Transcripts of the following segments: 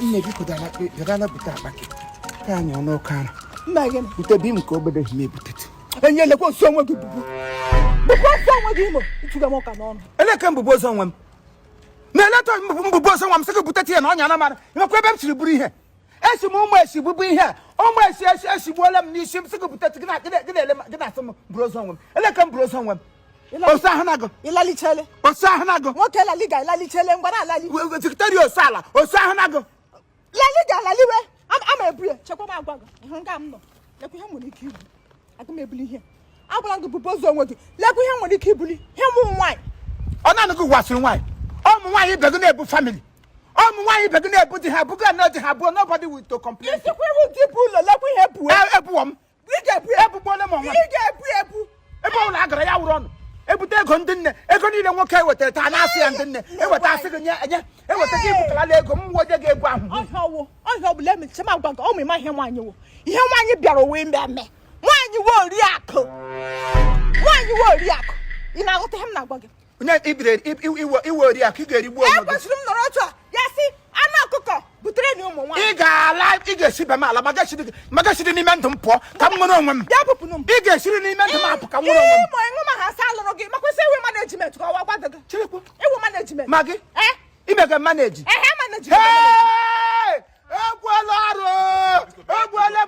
nne biko dala buta akpaki ka anyị ọnụ ọkara bute bi m ka ogbede hi na-ebutete enye lekwa osu onwe gị bubu osu onwe gị imo ituga m ọka n'ọnụ eleke mbụbụ ozu onwe m na-eleta mbụbụ ozu onwe m sị gị butete ya na ọnya na mara imekwa ebe m siri buru ihe esi m ụmụ esi bụbụ ihe ụmụ esi esigbuola m n'isi m sị gị butete gị na-asị m buru ozu onwe m eleke m buru ozu onwe m osu ahụ na-agụ ilalichele osu ahụ na-agụ nwoke laliga ilalichele ngwara alali sekretari osu ala osu ahụ na-agụ laliga laliwe ama ebuye chekwa m agwa gị ihe nga m nọ lekwa ihe nwere ike ibu aga m ebuli ihe agwara gị bụbụ ozu onwe gị lekwa ihe nwere ike ibuli ihe mụ nwaanyị ọ naanị gị gwasịrị nwaanyị ụmụ nwaanyị ibe gị na-ebu famili ụmụ nwaanyị ibe gị na-ebu di ha abụghị na di ha abụọ nobody will to complain isikwa iwu dị bụ ụlọ lekwa ihe ebuwe ebuwo m ị ga-ebu ebugbola m onwe ị ga-ebu ebe ụlọ agara ya wụrụ ọnụ ebute ego ndị nne ego niile nwoke ewetara taa na-asị ya ndị nne eweta asị gị nye eweta gị ibutala ego m woje gị egwu ahụ ọhịa ọbụla emecha m agwa gị ọ ma ihe nwaanyị wo ihe nwaanyị bịara owe mmemme nwaanyị wo oriakụ ị na-aghọta ihe m na-agwa gị onye ibire iwe oriakụ ị ga-erigbu onwe gị ekwesịrị m nọrọ otu a ya sị anụ ọkụkọ butere na ụmụ nwaanyị ị ga-esi be m ala magashiri n'ime ndụ m pụọ ka m nwere onwe m ya bụpụnụ m ị ga-esiri n'ime ndụ m apụ ka m nwere onwe m ịmụ ịṅụ ma ha sa alụrụ gị makwesị iwe manejiment ka ọwa gwado gị chirikwu iwu manejiment ma gị imege maneji manejiment egbuola ọrụ egbuola m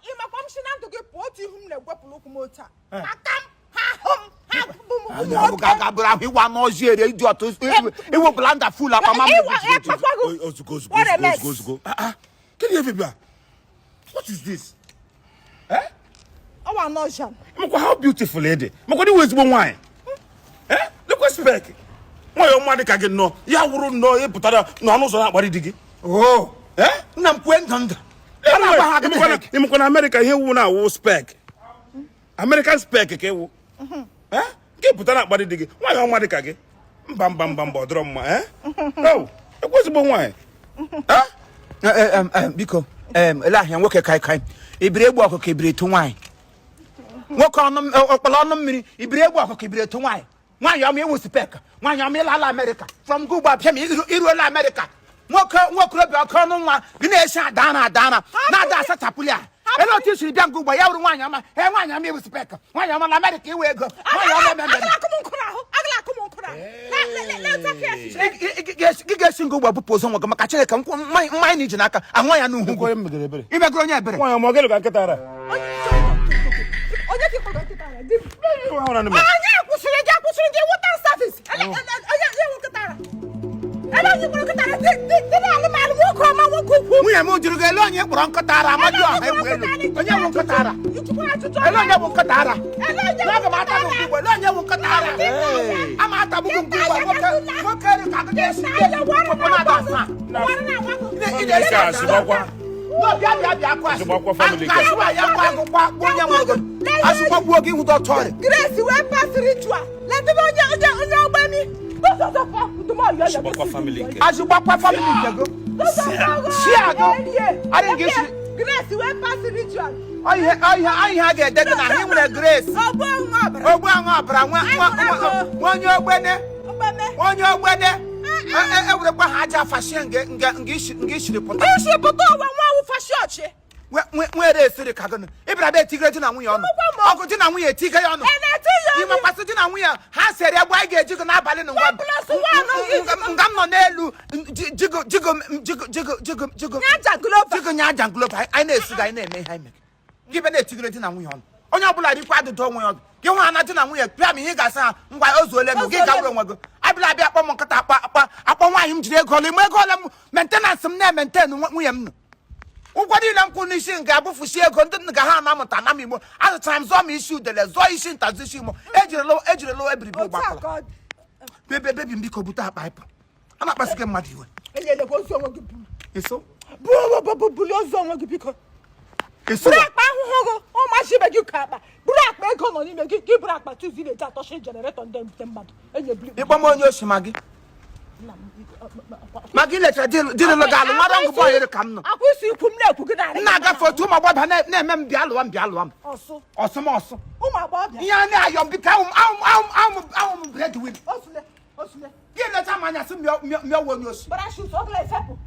ịmakwa m si na ndụ gị pụọ otu ihu m na-egwepụrụ ụkwụ m otu a aka m ha hụ m ga-abụrụ ahụ ịwa n'ọzi ere ịdị ọtụ iwu blanda ful akpama ozugbo kedu ihe bịa what is this ọwa n'ọja makwa how beautiful ede makwa dị ezigbo nwaanyị lekwa spek nwaanyị ọma dị ka gị nnọọ ya wụrụ nnọọ ịpụtara n'ọnụ ụzọ na-akparị di gị nna m kwue ndụ ịmekwa na Amerịka ihe wu na-awụ spek American spek ka ewu nke pụtara akparị di gị nwaanyị ọma dị ka gị mba ọ dọrọ mma ekwe ezigbo nwaanyị biko ele ahịa nwoke kaikai ibiri egbu ọkụkọ ibiri etu nwaanyị nwoke ọkpọrọ ọnụ mmiri ibiri egbu ọkụkọ ibiri etu nwaanyị nwaanyị ọma iwu spek nwaanyị ọma ịlala Amerịka from gị ugbu a bịa ma iruola Amerịka nwokorobịa ọkụ ọnụ nwa gị na-esi adana na-ada asachapụli a ele otu isiri bịa nke ugbo ya wụrụ nwaanyị ọma nwaanyị ọma iwu spek nwaanyị ọma na Amerịka iwe ego nwaanyị ọma gị ga-esi ngụ ugbo bụpụ ụzọ nwa gị maka Chineke mmanya na iji n'aka ahụ ya n'uhu imegoro onye ebere nwaanyị ọma gịnị ka nkịta ara onye kwụsịrị gị wọta savis nwunye m jụrụ gị ele onye kpọrọ nkọta ara amadị ọha egwu elu onye bụ nkọta ara ele onye bụ nkọta ara aga m ata gị mgbe ele onye bụ nkọta ara ama atabụghị mgbe nwoke eri ka agụga esi ọkpọ na-ada asa asụkwagbuo gị hụta ọtọrị Grace wee pasịrị chụa letebe onye ọgbami Asụgbakwa family nke go si agụ adịghị isi Grace wee pasịrị chụa ihe a ga-ede gị na ahụ nwere Grace ogbu ahụ ọbara onye ogbene ewerekwa ha aja fashie nga ishiri pụta ụwa nwa awụ fashiochi nwere esiri ka gịnị ịbịara bịa etigre di na nwunye ọnụ ọgụ di na nwunye etiga ya ọnụ ịmakwasị di na nwunye ha sere egbe anyị ga-eji gị n'abalị na nga m nọ n'elu jigo nye aja ngloba anyị na-esi gị anyị na-eme ihe anyị gị be na-etigre di na nwunye ọnụ onye ọbụla rikwa adụdụ onwe ya ọdụ gị hụ ha na di na nwunye pịa ma ihe ga-asa ha ngwa ozuole m gị gawere onwe gị abịala abịa akpọ m nkịta akpọ nwaanyị m jiri ego ole ime ego ole m mentenans m na-emente nwunye m nọ ụgwọ niile m kwụ n'isi nke abụfusi ego ndị nna ha na-amụta na m Igbo azụtara m zụọ m isi udele zụọ isi ntazi isi imo ejirila ebiribe ụgbakọla bebi m biko bute akpa ịpụ a na-akpasị gị mmadụ iwe eso bulie ozu onwe gị biko eso buru akpa ahụhụ gị ụmụachibe gị ka akpa buru akpa ego nọ n'ime gị gị buru akpa tuzi na-eji atọchi jeneretọ ndị mbute mmadụ ịkpọ m onye osi ma gị Maggi lechara dịrịlụ gị alụ nwara ngụ bọyịrị ka m nọ akwụsị ikwu m na-ekwu gị narị na-agafe otu ụmụ agbọbịa na-eme m bịa lụwa m ọsụmọsụ ụmụ agbọbịa ihe a na-ayọ m biko ahụ m bred win gị lecha ma anya si mi owo ni osi parachute o kle fepu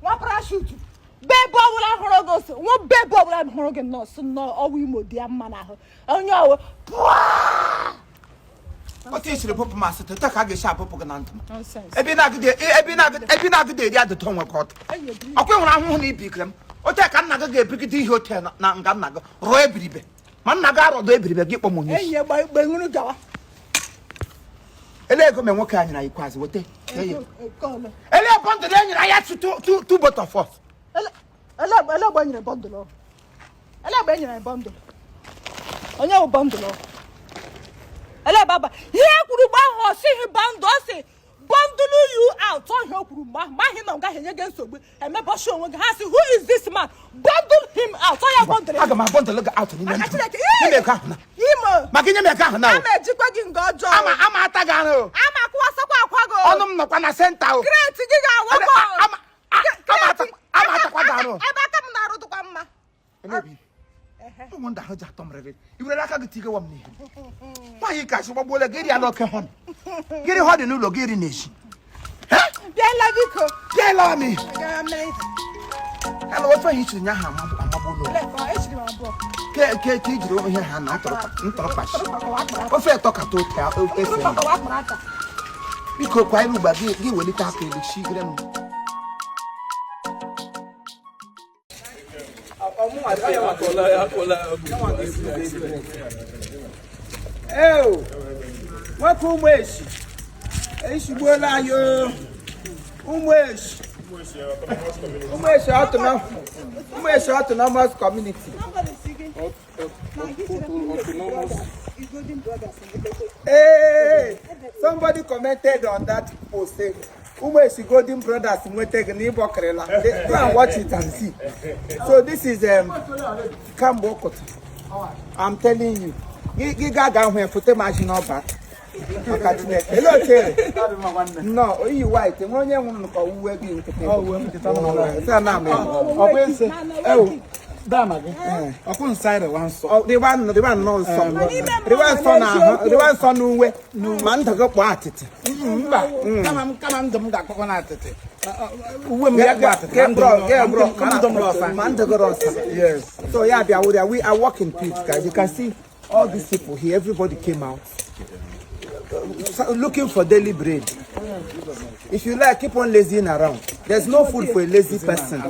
one parachute bebo wala horo go so one bebo wala horo go no so no owo Imo dia mma na ho onye owo o ti sire popo ma se ta ka ga sha popo ga nantum nonsense ebi na gide ri ade ton we court akwe hura ho na ibi krem o te ka na ga ebigide ihe hotel na nga na ga ro ebiribe ma na ga ro do ebiribe gi kpomo ni enye gba ngunu gawa ele go me nwoke anyi na ikwazi wote ele bond de anyi na ya two both of us ele gba nyere bundle ele gba nyere bundle onye wo bundle ele baba ihe kwuru gba ho si hi bundle si bundle you out on he kwuru ma hi na nga henye ge nsogbu emebo show onwe ha si who is this man bundle him out on ya bundle aga ma bundle ga out ni me ka na Imo ma kinye me ka na o ama ejikwa gi nga ojo ama ata ga na o ama kwasakwa akwago onum no kwa na center o great gi ga woko ama ata kwa ga na o ebe aka m na arutu kwa mma emebi o wonder how jatom rebe iwere aka gi tige wam ni why you ka so gbole geri ala oke hon geri hodi nu lo geri neshi bia la biko bia la mi ga me hello what why you should nya ha amabolo le ko e shiri ma bo ke jiri o ihe ha na ntoro pashi o fe to ka to ta o efe biko kwa iru gba gi welita aka ele shi gire mu wọ́n kú ụmụ eshi eshigbuola anyị ụmụ eshi autonomous community somebody commented on that post say ụmụ eshi golden brothers nwetag na ịbọkarịla go and watch it and see. So this is Kambo Okoto. I'm telling you giga ga hwe foto machine oba hello chere no oyi white onye nwunu ko uwe bi nkete sa na me Okwense dama gi okun side one so the one no so the one so no uwe ma ndago kpo atete mba kama ndum ga kokko na atete uwe m get ya ga atete bro kama ndum lo fa ma ndago rosa. Yes, so yeah, we are working peace, guys. You can see all these people here, everybody came out looking for daily bread. If you like, keep on lazying around. There's no food for a lazy person.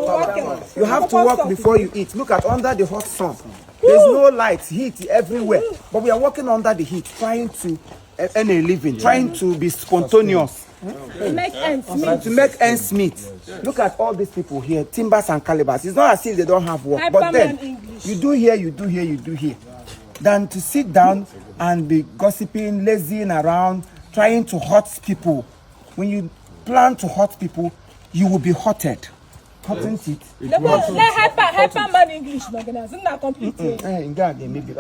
You have to work before you eat. Look at under the hot sun. There's no light, heat everywhere. But we are working under the heat, trying to earn a living, trying to be spontaneous. To make ends meet. Look at all these people here, timbers and calibers. It's not as if they don't have work, but then you do here. Than to sit down and be gossiping, lazying around, trying to hurt people. When you plan to hurt people, you will be hurted. Hurting it. Hyper man English magazine na complete. Maybe.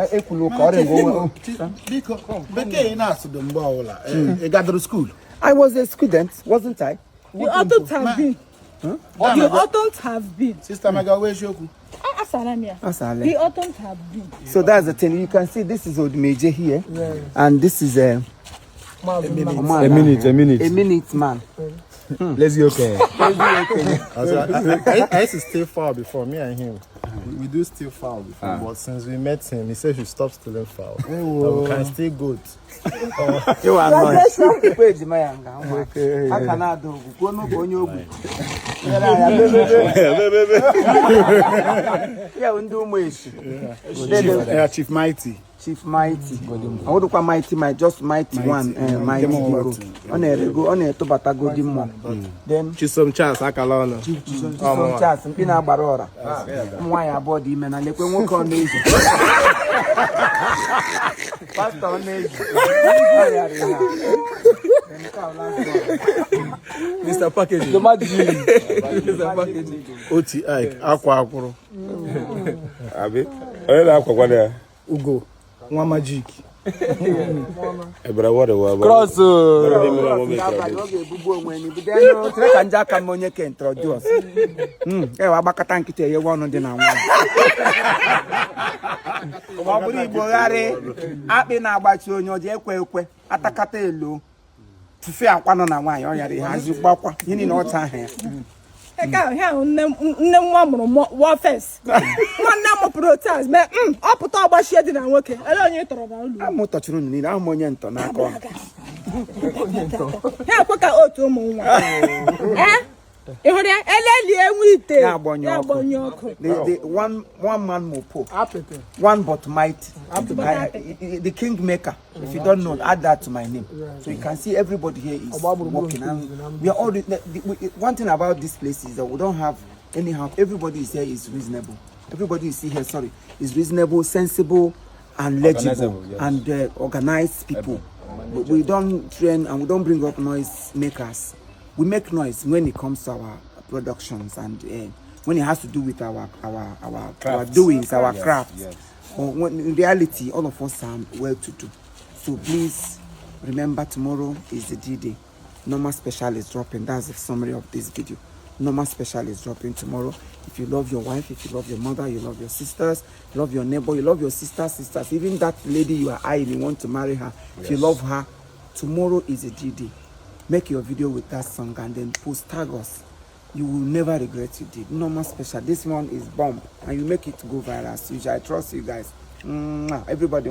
I was a student, wasn't I? You oughtn't have been. Huh? You oughtn't have been. Sister Maga where shoku Asalamia. Asale. He oughtn't have been. So that's the thing. You can see this is Odumeje here, and this is a minute man. Let's go. Okay. I used to stay foul before me and him. We do steal foul before, but since we met him, he said we should stop stealing foul. We can steal goat. You are nice. Okay. I cannot do. Yeah, Chief Mighty. Chief Mighty. I would call Mighty, just Mighty one. Mighty go. On a tobata go dim. Then Chisom chance, Akalona. Chisom chance, Pina Barora. Why a body man, and they won't call me. Pastor Mr. Package. The Mr. Package. OTI, Aqua. Abi, Aqua, Ugo. One magic. Cross. fufe akwa no na nwaanyị ọ yara ha azugbo akwa yini na ọta ha Eka ha nne nwa mụrụ wa first. Nwanne m protest me ọ pụta ọgbashie dị na nwoke. Ele onye tọrọ na ụlọ. amụ tọchuru nni na amụ onye ntọ n'aka ọ Ha ekwe ka otu ụmụ nwa. Ị hụrụ ya eleli enwe ite. ya agbonye ọkụ the one man mopo one but mighty the king maker. If you don't know, add that to my name. So you can see everybody here is working, and we are all one thing about this place is that we don't have any help. Everybody is here is reasonable. Everybody is here, sorry, is reasonable, sensible, and legible, and organized people. But we don't train and we don't bring up noise makers. We make noise when it comes to our productions and when it has to do with our doings, our crafts. Yes. Or when in reality, all of us are well to do. So please remember, tomorrow is the D-Day. Normal special is dropping. That's the summary of this video. Normal special is dropping tomorrow. If you love your wife, if you love your mother, you love your sisters, you love your neighbor, you love your sisters, even that lady you are eyeing, you want to marry her, if you love her, tomorrow is a D-Day. Make your video with that song and then post, tag us. You will never regret you did. Normal special. This one is bomb and you make it go viral. So I trust you guys. Everybody,